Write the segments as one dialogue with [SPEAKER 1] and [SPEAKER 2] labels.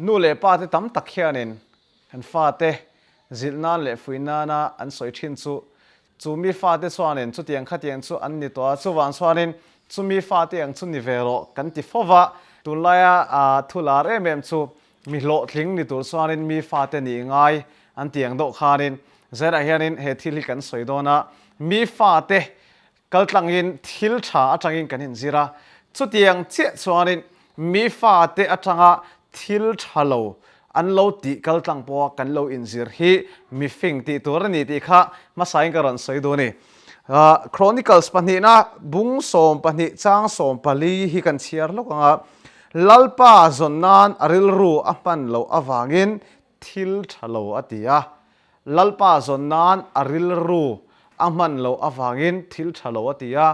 [SPEAKER 1] Nu leh pa te tam tak hianin an fate zilh nan leh fuih nana an sawi thin chu, chu mi fate chuanin chutiang khatiang chu an ni tawh a, chuvang chuanin chumi fate ang chu ni ve rawh kan ti fo va. Tunlaia thu lar em em chu mi hlawhtling ni tur chuanin mi fate nih ngai an ti ang deuh khanin zerah hianin he thil hi kan sawi dawn a, mi fate Kaltlangin thil tha atangin kan inzir a, chutiang chiah chuanin mi fate atanga thil tha lo an lo tih kaltlang pawha kan lo inzir hi mi fing tih tur a ni tih kha hmasain ka rawn sawi duh a ni. Chronicles pahnihna bung 12 chang 14 hi kan chhiar hlawk ang a, Lalpa zawn nan a rilru a hman loh avangin thil tha lo a ti a, Lalpa zawn nan a rilru a hman loh avangin thil tha lo a ti a,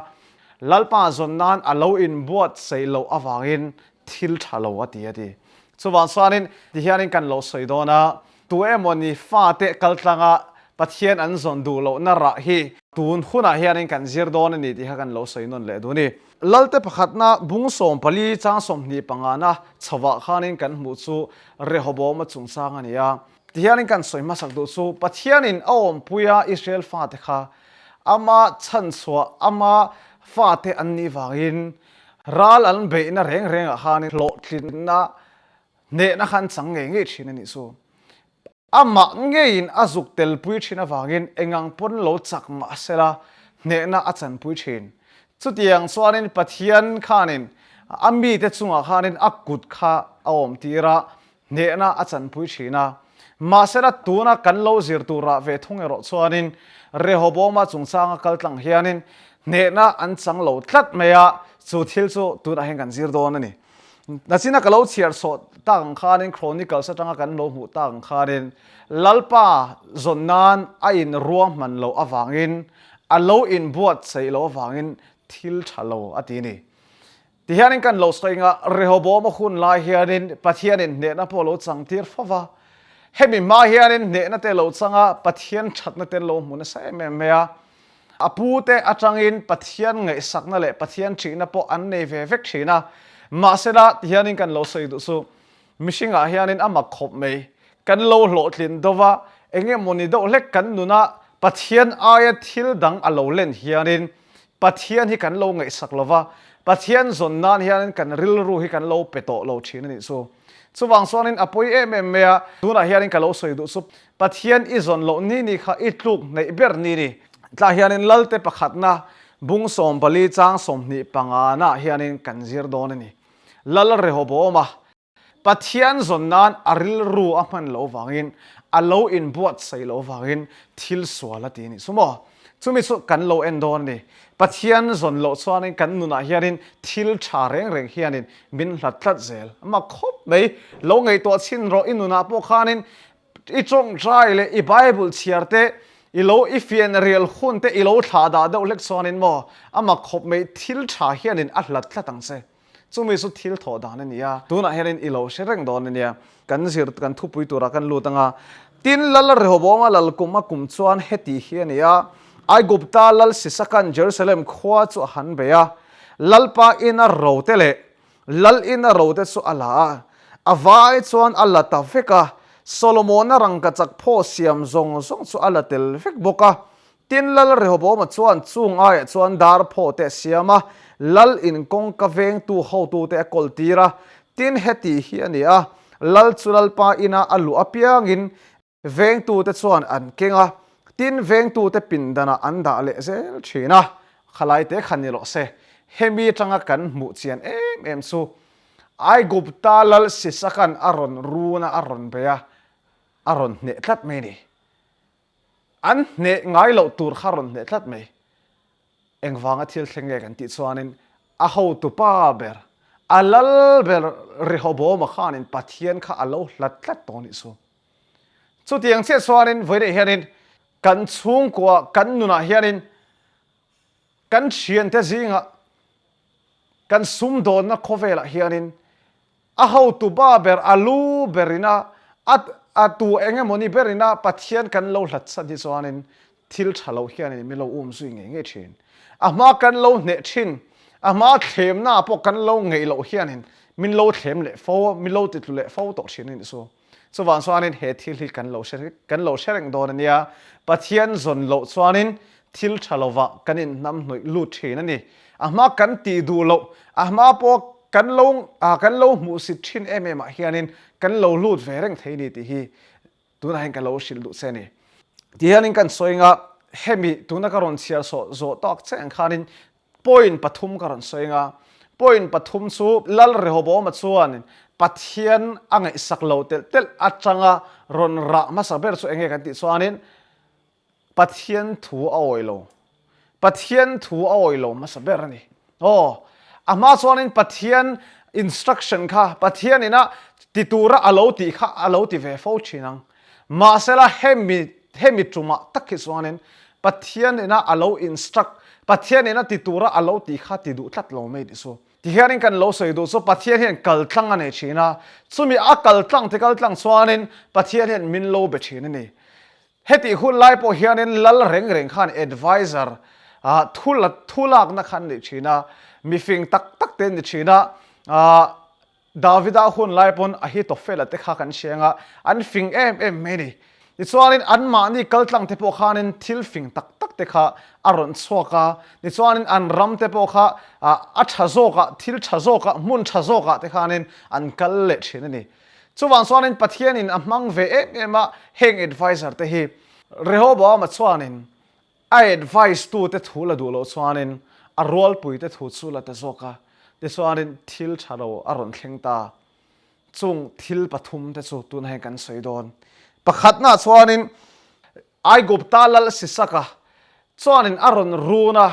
[SPEAKER 1] Lalpa zawn nan a lo inbuatsaih loh avangin thil tha lo a ti a ti. Chuvang chuanin tihianin kan lo sawi dawn a, tu emawni fate kaltlanga Pathian an zawn duh lohna rah hi tun hunah hianin kan zir dawn a ni tih kha kan lo sawi nawn leh duh a ni. Lalte pakhatna bung 14 chang 25 na chhovah khanin kan hmuh chu Rehoboama chungchang a ni a. Tihianin kan sawi hmasak duh chu Pathianin a awmpuia Israel fate kha ama chhanchhuah, ama fate an nih vangin ral an beihna reng rengah khanin hlawhtlinna hnehna kha an chang ngei ngei thin a nih chu. Amah ngeiin a zuk telpui thin avangin engang pawn lo chak mah sela hnehna a chanpui thin. Chutiang chuanin Pathian khanin a mite chungah khanin a kut kha a awmtir a, hnehna a chanpui thin a. Mahsela tuna kan lo zir turah ve thung erawh chuanin Rehoboama chungchanga kal tlang hianin hnehna an chang lo tlat mai a, chu thil chu tunah hian kan zir dawn a ni. Nachina ka lo chhiar chhuah tak ang khanin Chronicles atanga kan lo hmuh tak ang khanin Lalpa zawn nan a in ruahman loh avangin a lo inbuatsaih loh avangin thil tha lo a ti a ni. Tihianin kan lo sawi nga Rehoboam a hun lai hianin Pathianin hnehna pawh a lo chang tir fo va. Hemi hma hianin hnehna te lo chang a, Pathian thatna te lo hmu nasa em em mai a. A pute atangin Pathian ngaihsakna leh Pathian thihna pawh an nei ve vek thin a. Mahsela tihianin kan lo sawi duh chu mihringah hianin a mak khawp mai. Kan lo hlawhtlin deuh va, eng emawni deuh hlek kan nuna Pathian aia thil dang a lo len hianin Pathian hi kan lo ngaihsak lo va, Pathian zawn nan hianin kan rilru hi kan lo pe tawh lo thin a nih chu. Chuvang chuanin a pawi em em mai a, tunah hianin ka lo sawi duh chu Pathian i zawn loh ni ni kha i tluk hneih ber ni ni. Tlah hianin Lalte pakhatna bung 14 chang 25 nah hianin kan zir dawn a ni. Lal Rehoboama Pathian zawn nan a rilru a hman loh vangin, a lo inbuatsaih loh vangin thil sual a ti a nih chu maw? Chumi chu kan lo en dawn a ni. Pathian zawn loh chuanin kan nunah hianin thil tha reng reng hianin min hlat tlat zel. Ama khawp mai, lo ngaihtuah chhin rawh i nunah pawh khanin i tawngtai leh i Bible chhiar te, i lo i fian rial hun te i lo thlah dah deuh hlek chuanin maw, ama khawp mai thil tha hianin a hlat tlat ang che. Chumi chu thil thawh dan a ni a, tunah hianin i lo hre reng dawn a nia. Kan zir kan thupui turah kan lut ang a, Tin Lal Rehoboama lal kum a kum chuan heti hi a ni a, Aigupta lal Sisakan Jerusalem khua chu a han bei a, Lalpa ina rote leh Lal ina rote chu a la a, a vai chuan a la ta vek a, Solomona rangkachak phaw siam zawng zawng chu a la tel vek bawk a, Tin, Lal Rehoboama chuan chung aiah chuan dar phaw te a siam a, lal in kawngka vengtu hotute a kawl tir a. Tin, heti hi a ni a, lal chu Lalpa ina a luh apiangin vengtute chuan an keng a, tin, vengtute pindanah an dah leh zel thin a. Khalai te kha ni rawh se, hemi atanga kan hmuh chian em em chu Aigupta lal Sisakan a rawn run a, a rawn bei a, a rawn hneh tlat mai a ni. An hneh ngai loh tur kha rawn hneh tlat mai. Engvanga thil thleng nge kan tih chuanin a hotupa ber, a lal ber Rehoboama khanin Pathian kha a lo hlat tlat tawh a nih chu. Chutiang chiah chuanin vawiinah hianin kan chhungkua, kan nunah hianin kan thiante zingah, kan sumdawnna khawvelah hianin A hotu ba ber, a lu berina, a a tu eng emawni berina Pathian kan lo hlat chan hi chuanin thil tha lo hianin min lo um zui ngei ngei thin. A hma kan lo hneh thin, a hma thlemna pawh kan lo ngeih loh hianin min lo thlem leh fo a, min lo titlu leh fo tawh thin a nih chu. Chuvang chuanin he thil hi kan lo hre kan lo hre reng dawn a nia. Pathian zawn loh chuanin thil tha lovah kan inhnamhnawih lut thin a ni. A hma kan tih duh loh, a hma pawh kan lo kan lo hmuhsit thin em em ah hianin kan lo lut ve reng thei a ni tih hi tunah hian ka lo hrilh duh che a ni. Ti hianin kan sawi anga hemi tuna ka rawn chhiar sawh zawh tawk che ang khanin Point pathum ka rawn sawi anga, point pathum chu Lal Rehoboama chuan Pathian a ngaihsak lo telh telh atanga rawn rah hmasa ber chu enge kan tih chuanin Pathian thu a awih lo. Pathian thu a awih lo hmasa ber a ni. Aw, a hma chuanin Pathian instruction kha Pathian ina ti tura a lo tih kha a lo ti ve fo thin ang. Mahsela hemi hemi tumah tak hi chuanin Pathian ina a lo instruct, Pathian ina ti tura a lo tih kha ti duh tlat lo mai tih chu. Tihianin kan lo sawi duh chu Pathian hian kaltlang a nei thin a, chumi a kaltlang ti kaltlang chuanin Pathian hian min lo be thin a ni. Hetih hun lai pawh hianin lal reng reng khan adviser ah thu la thu lakna kha an nei thin a, mifing tak tak te an ni thin a, ah Davida hun lai pawn Ahithophela te kha kan hriang a, an fing em em mai a ni. Tichuanin anmahni kaltlang te pawh khanin thil fing tak tak te kha a rawn chhuak a, tichuanin an ram te pawh kha a tha zawkah, thil tha zawkah, hmun tha zawkah te khanin an kal leh thin a ni. Chuvang chuanin Pathianin a hmang ve em em a heng adviser te hi. Rehoboama chuanin A advice tu te thu la duh loh chuanin a rualpui te thu chu la ta zawk a, tichuanin thil tha lo a rawn thleng ta. Chung thil pathum te chu tunah hian kan sawi dawn. Pakhatnaah chuanin Aigupta lal Sisaka chuanin a rawn run a,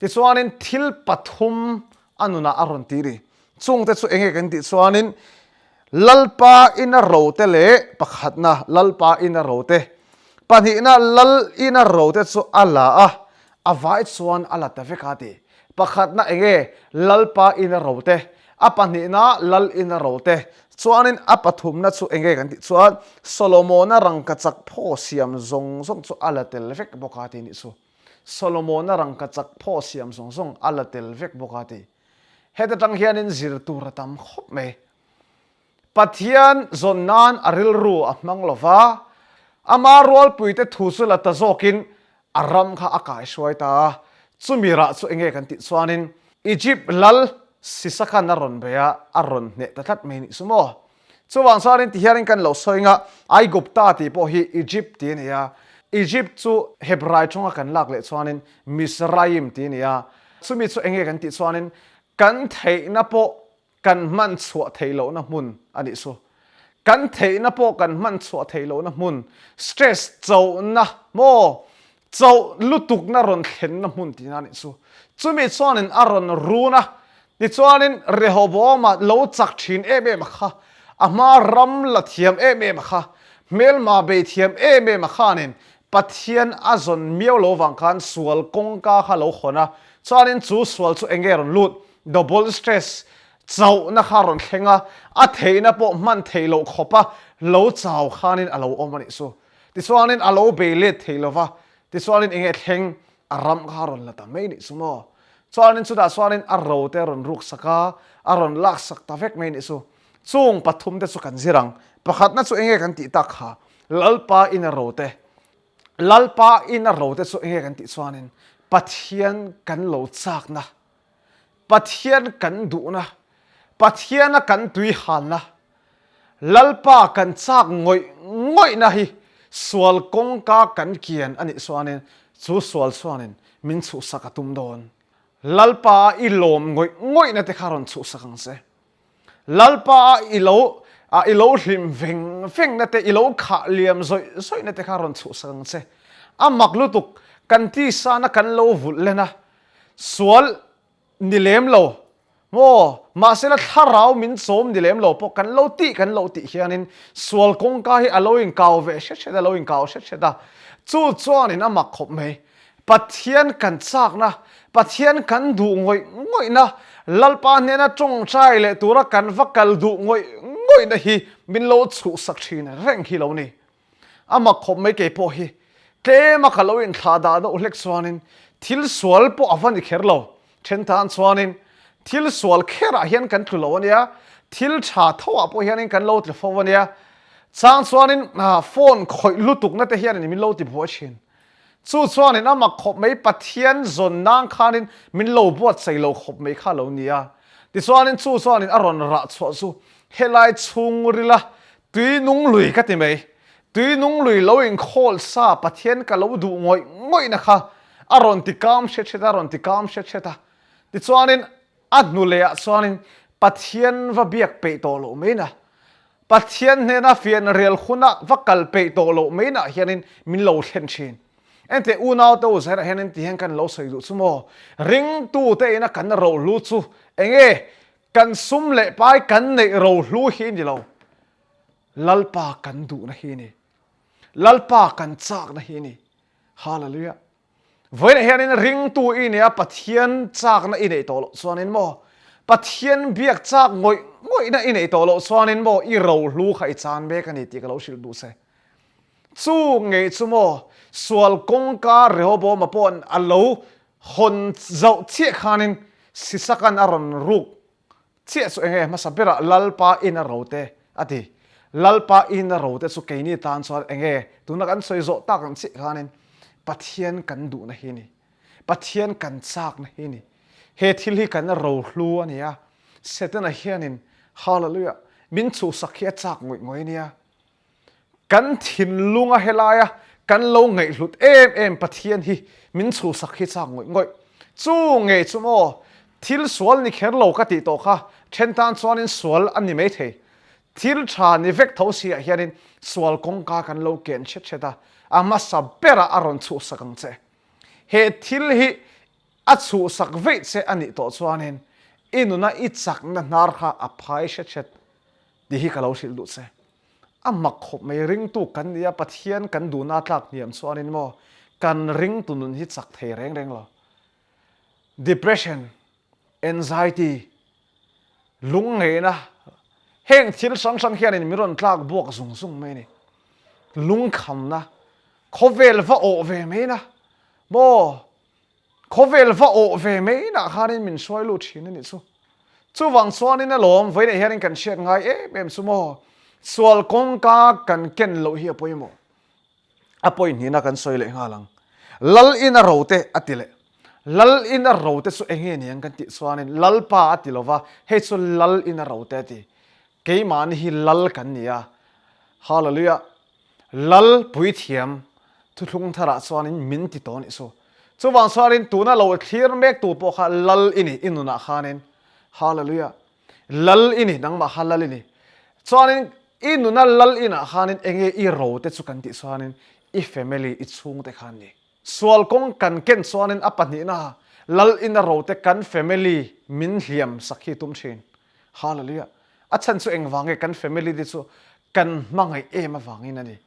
[SPEAKER 1] tichuanin thil pathum a nunah a rawn ti ni. Chungte chu enge kan tih chuanin Lalpa ina rote leh pakhatna Lalpa ina rote, pahnihna Lal ina rote chu a la a, a vai chuan a la ta vek a ti. Pakhatna enge Lalpa ina rote, a pahnihna Lal ina rote, chuanin a pathumna chu enge kan tih chuan Solomona rangkachak phaw siam zawng zawng chu a la tel vek bawk a ti nih chu. Solomona rangkachak phaw siam zawng zawng a la tel vek bawk a ti. Heta tang hianin zir tur a tam khawp mai. Pathian zawn nan a rilru a hmang lo va, ama rualpuite thu chu la ta zawkin a ram kha a kaihruai ta a. Chumi rah chu enge kan tih chuanin Egypt lal Sisakhan a rawn bei a, a rawn hneh ta tlat mai nih chu maw. Chuvang chuanin tihianin kan lo sawi nga, Aigupta tih pawh hi Egypt tih a ni a, Egypt chu Hebrai tawnga kan lak leh chuanin Mizraim tih a ni a, chumi chu enge kan tih chuanin kan theihna pawh kan hman chhuah theih lohna hmun a nih chu. Kan theihna pawh kan hman chhuah theih lohna hmun, stress chohna maw, choh lutukna rawn thlenna hmun tihna a nih chu. Chumi chuanin a rawn run a, tichuanin Rehoboama lo chak thin em em a kha, a hma ram la thiam em em a kha, hmelma bei thiam em em a khanin Pathian a zawn miau lo vang khan sual kawngka kha lo hawn a, chuanin chu sual chu enge rawn lut, double stress, chauhna kha rawn thleng a, a theihna pawh hman theih loh khawpa lo chau khanin a lo awm a nih chu. Tichuanin a lo bei let thei lo va, tichuanin enge thleng a ram kha a rawn la ta mai nih chu maw. Chuanin chutah chuanin a ro te a rawn ruk sak a, a rawn lak sak ta vek mai nih chu. Chung pathum te chu kan zir ang. Pakhatna chu enge kan tih tak kha, Lalpa in a ro te, Lalpa in a ro te chu enge kan tih chuanin Pathian kan lo chakna, Pathian kan duhna, Pathiana kan tuihalna, Lalpa kan chak ngawih ngawihna hi sual kawngka kan kian a nih chuanin chu sual chuanin min chhuhsak a tum dawn. Lalpa i lawm ngawih ngawihna te kha rawn chhuhsak ang che. Lalpa i lo i lo hlim veng vengna te, i lo khah liam zawih zawihna te kha rawn chhuhsak ang che. A mak lutuk, kan tisana kan lo vulh len a, sual ni lem lo maw? Mahsela thlarau min chawm ni lem lo pawh kan lo tih kan lo tih hianin sual kawngka hi a lo inkau ve hret hret a, lo inkau hret hret a. Chu chuanin a mak khawp mai. Pathian kan chakna, Pathian kan duh ngawih ngawihna, Lalpa hnena tawngtai leh tura kan va kal duh ngawih ngawihna hi min lo chhuhsak thin reng hi lo ni. A mak khawp mai kei pawh hi tlema ka lo inthlah dah deuh hlek chuanin thil sual pawh a va ni kher lo. Then tan chuanin thil sual kherah hian kan tlu lo a nia. Thil tha tho ah pawh hianin kan lo tlu fo ania. Chang chuanin phone khawih lutukna te hianin min lo ti buai thin. Chu chuanin a mak khawp mai Pathian zawn nan khanin min lo buatsaih lo khawp mai kha lo nia. Tichuanin chu chuanin a rawn rah chhuah chu helai chhungrila tui nung lui ka ti mai. Tui nung lui lo inkhawl sa Pathian ka lo duh ngawih ngawihna kha a rawn ti kam hret hret a, a rawn ti kam hret hret a. Tichuanin A hnu lehah chuanin Pathian va biak peih tawh loh maina, Pathian hnena fian rel huna va kal peih tawh loh mainah hianin min lo thlen thin. Enteh unaute u zairah hianin ti hian kan lo sawi duh chu maw? Ringtute ina kan rohlu chu enge kan sum leh pai kan neih rohlu hi ni lo, Lalpa kan duhna hi ni. Lalpa kan chakna hi ni. Hallelujah. Vawiinah hianin ringtu i nia Pathian chakna i neih tawh loh chuanin maw, Pathian biak chak ngawih ngawihna i neih tawh loh chuanin maw i rohlu kha i chan mek a ni tih ka lo hrilh duh se. Chu ngei chu maw sual kawngka Rehoboama pawhin a lo hawn zauh chiah khanin Sisakan a rawn ruk Chiah chu enge hmasa berah Lalpa in a rote a ti. Lalpa in a rote chu keini tan chuan enge tuna kan sawi zawh tak ang chiah khanin Pathian kan duhna hi ni. Pathian kan chakna hi ni. He thil hi kan rohlu a ni a. Setana hianin Hallelujah min chhuhsak hi a chak ngawih ngawih a nia. Kan thinlunga helaia kan lo ngaihhlut em em Pathian hi min chhuhsak hi chak ngawih ngawih. Chu ngei chu maw thil sual ni kher lo ka tih tawh kha then tan chuanin sual a ni maithei. Thil tha ni vek tho si ah hianin sual kawngka kan lo ken hret hret a, a hmasa berah a rawn chhuhsak ang che. He thil hi a chhuhsak veih che a nih tawh chuanin i nuna i chakna hnar kha a phai hret hret tih hi ka lo hrilh duh che. A mak khawp mai ringtu kan nia Pathian kan duhna tlak hniam chuanin maw kan ringtu nun hi chak thei reng reng lo. Depression, anxiety, lungngeihna heng thil hrang hrang hianin min rawn tlak buak zung zung mai a ni. Lungkhamna, khawvel va awh ve mai na maw Khawvel va awh ve mai nah khanin min hruai lut thin a nih chu. Chuvang chuanin alawm vawiinah hianin kan hriat ngai em em chu maw, sual kawngka kan ken loh hi a pawimawh. A pawi hnihna kan sawi leh nghal ang. Lal in a ro te a ti leh. Lal in a ro te chu eng nge ni ang kan tih chuanin Lalpa a ti lova, hei chu Lal in a ro te a ti. Keimahni hi Lal kan ni a. Hallelujah. Lal puithiam thuthlung tharah chuanin min ti tawh a nih chu. Chuvang chuanin tuna lo thlir mek tu pawh kha Lal i ni, i nunah khanin. Hallelujah. Lal i ni, nangmah kha Lal i ni. Chuanin i nuna Lal inah khanin enge i ro te chu kan tih chuanin i family, i chhungte kha an ni. Sual kawng kan ken chuanin a pahnihna Lal ina ro te kan family min hliam sak hi tum thin. Hallelujah. A chhan chu engvang nge kan family te chu kan hmangaih em avangin a ni.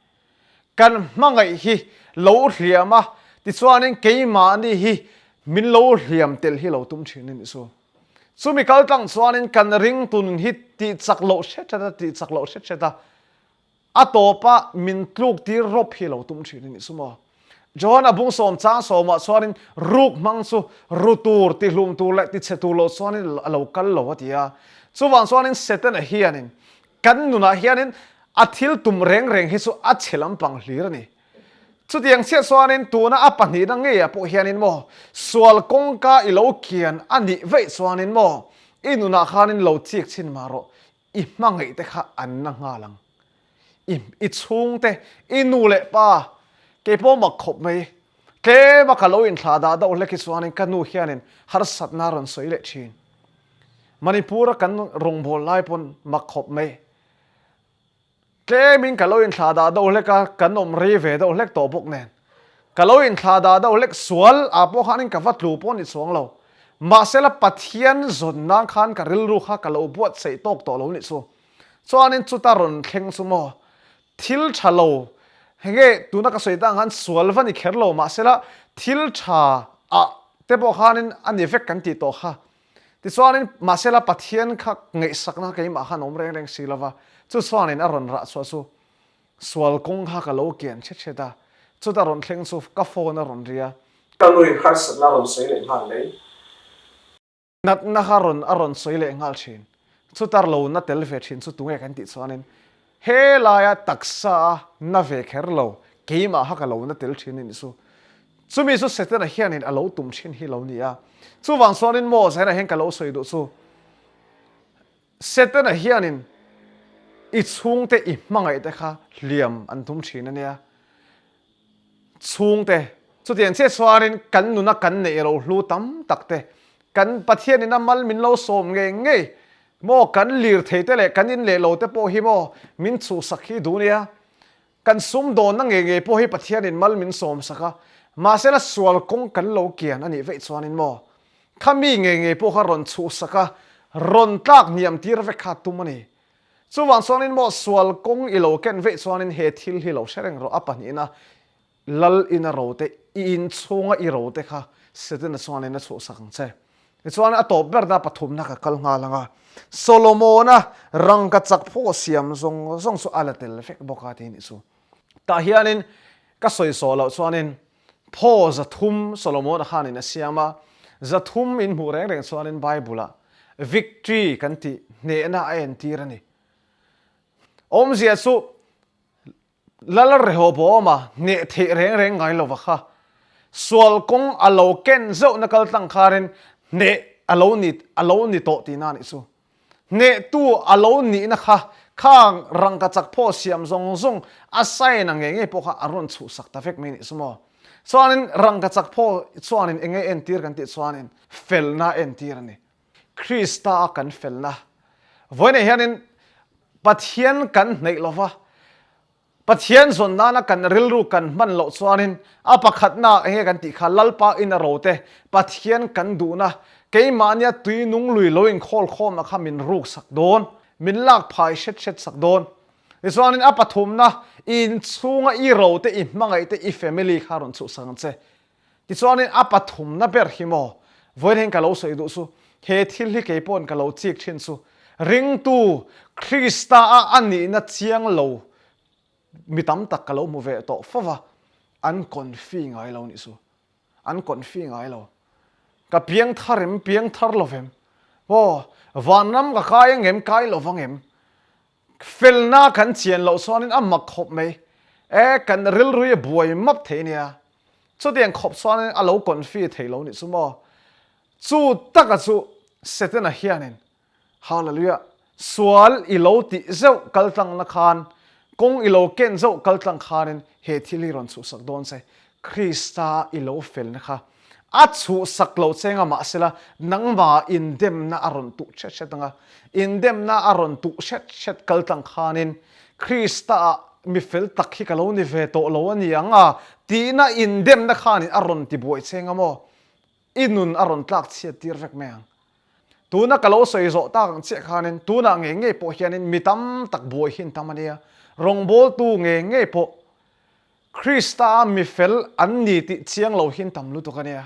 [SPEAKER 1] Kan hmangaih hi lo hliam a, tichuanin keimahni hi min lo hliam tel hi lo tum thin a nih chu. Chumi kal tlang chuanin kan ringtu nun hi tih chak loh hret hret a, tih chak loh hret hret a, A tawpa min tluk tir rawp hi lo tum thin a nih chu maw? John a bung sawm chang sawmah chuanin ruk hmang chu ru tur, tihlum tur leh tichhe tur lo chuanin a lo kal lo a ti a. Chuvang chuanin Setana hianin kan nunah hianin a thil tum reng reng hi chu a chhe lampang hlir a ni. Chutiang chiah chuanin tuna a pahnihna ngeiah pawh hianin maw sual kawngka i lo kian a nih vaih chuanin maw i nunah khanin lo chik chhin mah rawh I hmangaih te kha an na nghal ang. I i chhungte, i nu leh pa, kei pawh mak khawp mai. Tlema ka lo inthlah dah deuh hlek hi chuanin ka nu hianin harsatna a rawn sawi leh thin. Manipur-a kan rawngbâwl lai pawn mak khawp mai. Tlemin ka lo inthlah dah deuh hlek a, kan awm rei ve deuh hlek tawh bawk nen. Ka lo inthlah dah deuh hlek sual ah pawh khanin ka va tlu pawh ni chuang lo. Mahsela Pathian zawn nan khan ka rilru kha ka lo buatsaih tawk tawh lo nih chu. Chuanin chuta rawn thleng chu maw thil tha lo, henge tuna ka sawi tak ang khan sual va ni kher lo mahsela thil tha ah te pawh khanin a ni vek kan tih tawh kha. Tichuanin, mahsela Pathian kha ngaihsakna keimah khan awm reng reng si lova, chu chuanin a rawn rah chhuah chu sual kawng kha ka lo kian hret hret a, chuta rawn thleng chu ka phone a rawn ri a. Ka nuin harsatna a rawn sawi leh nghal mai. Natna kha rawn a rawn sawi leh nghal thin. Chutar lo na tel ve thin chu tunge kan tih chuanin he laia taksa a na ve kher lo, keimah kha ka lo na tel thin a nih chu. Chumi chu Setana hianin a lo tum thin hi lo ni a. Chuvang chuanin maw Zaina hian ka lo sawi duh chu, Setana hianin i chhungte i hmangaih te kha hliam an tum thin a nia. Chhungte, chutiang chiah chuanin kan nuna kan neih ro hlu tam tak te, kan Pathianin a mal min lo sawm ngei ngei maw, kan lirthei te leh kan in leh lo te pawh hi maw min chhuhsak hi duh nia. Kan sumdawnna ngei ngei pawh hi Pathianin mal min sawmsak a, mahsela sual kawng kan lo kian a nih veih chuanin maw, kha mi ngei ngei pawh kha rawn chhuhsak a, rawn tlak hniam tir vek kha a tum a ni. Chuvang chuanin maw sual kawng i lo ken veih chuanin he thil hi lo hre reng rawh a pahnihna Lal ina ro te, i inchhunga i ro te kha Setana chuanin a chhuhsak ang che. Tichuan a tawp berna pathumna ka kal nghal ang a, Solomona rangka chak phaw siam zawng zawng chu a la tel vek bawk a tih nih chu. Tah hianin ka sawi sawh loh chuanin phaw 300 Solomona khanin a siam a, 300 in hmuh reng reng chuanin Bible-ah victory kan tih hnehna a entir a ni. Awmzia chu Lal Rehoboama hneh theih reng reng ngai lova kha sual kawng a lo ken zeuhna kal tlang kharin hneh a lo ni a lo ni tawh tihna a nih chu. Hnehtu a lo nihna kha khang rangkachak phaw siam zawng zawng a sign a ngei ngei pawh kha a rawn chhuhsak ta vek mai nih chu maw. Chuanin rangkachak phaw chuanin eng nge entir kan tih chuanin felna entir a ni. Krista a kan felna. Vawiinah hianin Pathian kan hneih lova, Pathian zawn nana kan rilru kan hman loh chuanin a pakhatna eng nge kan tih kha Lalpa in a ro te, Pathian kan duhna, keimahnia tui nung lui lo inkhawl khawmna kha min ruk sak dawn, min lak phai hret hret sak dawn. Tichuanin a pathumna, i inchhunga i ro te, i hmangaih te, i family kha rawn chhuhsak ang che. Tichuanin a pathumna ber hi maw, vawiin ka lo sawi duh chu, he thil hi kei pawhin ka lo chik thin chu, ringtu Krista a a nihna chiang lo mi tam tak ka lo hmu ve tawh fo va, an confi ngai lo nih chu, an confi ngai lo. Ka piang thar em, piang thar lo vem? Aw, vanram ka kai angem, kai lo vangem? Felna kan chian loh chuanin a mak khawp mai. E, kan rilru hi a buai map thei nia. Chutiang khawp chuanin a lo confi thei lo nih chu maw. Chu taka chu Setana hianin, Hallelujah, sual i lo tih zeuh kal tlangna khan, kawng i lo ken zeuh kal tlang khanin he thil hi rawn chhuhsak dawn che. Krista i lo felna kha A chhuhsak lo che nga mahsela nangmah indemna a rawn tuh hret hret anga, indemna a rawn tuh hret hret kal tlang khanin Krista-ah mi fel tak hi ka lo ni ve tawh lo a ni ang a tihna indemna khanin a rawn ti buai che nga maw? I nun a rawn tlak chhiat tir vek mai ang. Tuna ka lo sawi zawh tak ang chiah khanin tunah ngei ngei pawh hianin mi tam tak buai hi an tam a nia, rawngbawltu ngei ngei pawh Krista mi fel an ni tih chiang lo hin tam lutuk a nia.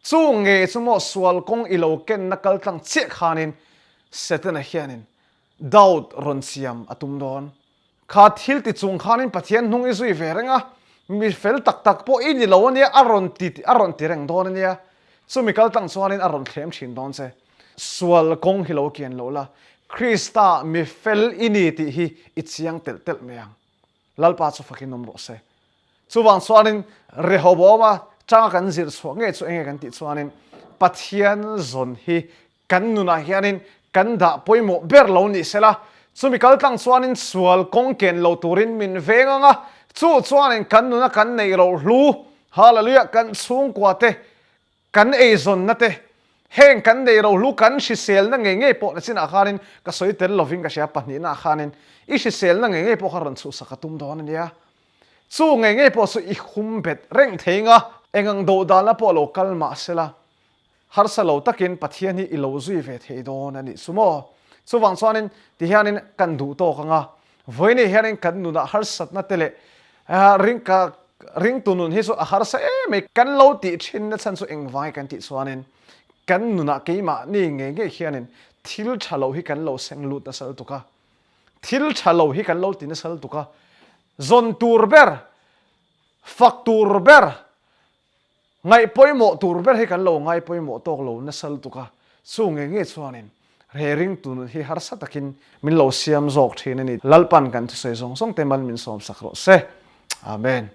[SPEAKER 1] Chu nge chu maw sual kawng i lo kenna kal tlang chiah khanin Setana hianin doubt rawn siam a tum dawn. Kha thil ti chung khanin Pathian hnung i zui ve reng a, mi fel tak tak pawh i ni lo a nia a rawn ti a rawn ti reng dawn a nia. Chumi kal tlang chuanin a rawn thlem thin dawn che. Sual kawng hi lo kian lo la, Krista mi fel i ni tih hi i chiang telh telh mai ang. Lalpa chu fakin awm rawh se. Chuvang chuanin Rehoboama changa kan zir chhuah ngei chu enge kan tih chuanin Pathian zawn hi kan nunah hianin kan dah pawimawh ber lo ni sela, chumi kal tlang chuanin sual kawng ken lo turin min veng ang a, chu chuanin kan nuna kan neih roh hlu, Hallelujah, kan chhungkua te Kan eizawnna te, heng kan nei rohlu kan hriselna ngei ngei pawh na chinah khanin ka sawi tel lovin ka hria, pahnihnaah khanin i hriselna ngei ngei pawh kha rawn chhuhsak a tum dawn a nia. Chu ngei ngei pawh chu i hum bet reng thei nga, engang dohdalna pawh lo kal mah sela, harsa lo takin Pathian hi i lo zui ve thei dawn a nih chu maw. Chuvang chuanin tihianin kan duh tawk ang a, Vawiinah hianin kan nunah harsatna te leh ring ka ringtu nun hi chu a harsa em mai. Kan lo tih thinna chhan chu engvai kan tih chuanin kan nunah keimahni ngei ngei hianin thil tha lo hi kan lo seng lut nasa lutuk a, thil tha lo hi kan lo ti nasa lutuk a, zawn tur ber, fak tur ber, Ngaih pawimawh tur ber hi kan lo ngai pawimawh tawk lo nasa lutuk a, chu nge nge chuanin. He ringtu nun hi harsa takin min lo siam zawk thin a ni. Lalpan kan thusawi zawng zawng te mal min sawmsak rawh se. Amen.